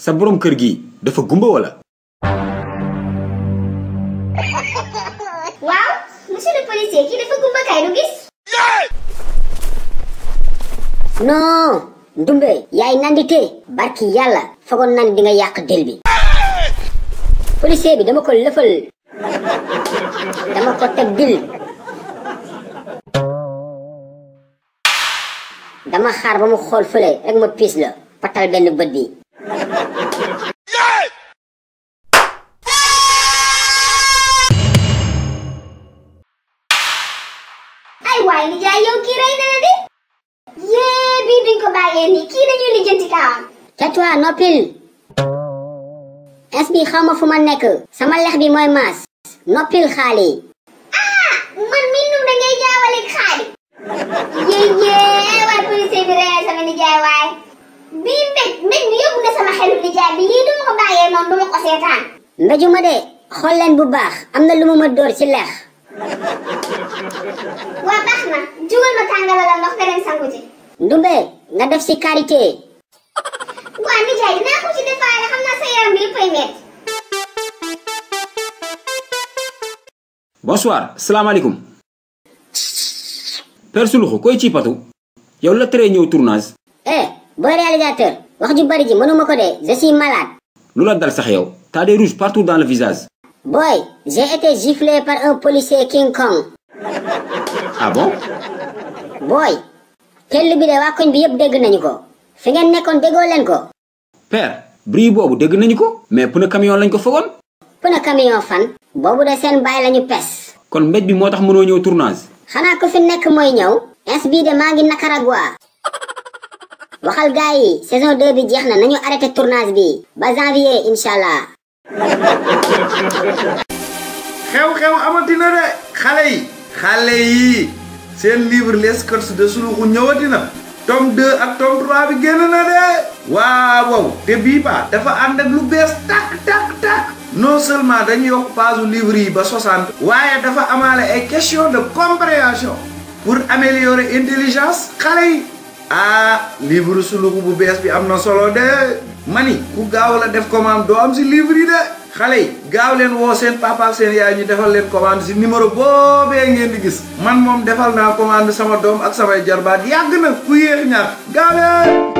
sa borom kër gi dafa gumba wala? waaw monsieur le policier kii dafa gumba kay du gis. non Ndumbe yaay nandite barki yàlla fogoon naa ne di nga yàq del bi. policier bi dama ko lëfal dama ko teg dil dama xaar ba mu xool fële rek ma piis la patal benn bët bi. ay waay ni jaay yow kii rey na la de. yee bii duñ ko bàyyee nii kii dañuy lijjanti kaawam. tais-toi noppil. es bi xaw ma fu ma nekk sama lex bi mooy maas noppil xaali. man mii num da ngay jaawale xaali. yee waay policier bi rey sama nijaay waay. bii mbéj mi yóbbu na sama xelu nijaay bi lii duma ko bàyyee noonu duma ko seetaan. mbéjuma de xool leen bu baax am na lu mu ma dóor ci lex. waa baax na jugal ma tàngala la ndox nga dem sangu ji. Ndumbe nga def ci karité. waa nijaay dinaa ko ci defaale xam naa sa yaram bi yëppay metti. Bonsoir, salaamaaleykum. Père Suluxu koy ci patu yow la tere ñëw tournage. boy réalisateur wax ju bari ji mënuma ko de je suis malade. lu la dal sax yow t'as des rouges partout dans le visage. boy j'ai été giflé par un policier King Kong. Ah bon? boy tell bi de waa koñ bi yëpp dégg nañu ko fi ngeen nekkoon déggoo leen ko. Père bruit boobu dégg nañu ko mais pneu camion lañ ko fogoon. pneu camion fan boobu de seen baay lañu pes. kon mbéj bi moo tax mënoo ñëw tournage. xanaa ko fi nekk mooy ñëw ins bii de maa ngi Nicaragua. waxal gars yi saison 2 bi jeex na nañu arrêté tournage bi ba janvier inshallah. xew-xew amatina de xale yi seen livre les sketchs de Suluxu ñëwatina tome 2 ak tome 3 bi génn na de waaw te bii ba dafa ànd ak lu bees tak non seulement dañu yokk page livre yi ba 60 waaye dafa amaale ay question de compréhension pour améliorer intelligence xale yi. livre Suluxu bu bees bi am na solo de mani ku gaaw la def commande doo am si livre yi de xale yi gaaw leen woo seen papa ak seen yaay ñu defal leen commande si numéro boobee ngeen di gis man moom defal naa commande sama doom ak samay jarbaat yàgg na ku yéex ñaar gaaw leen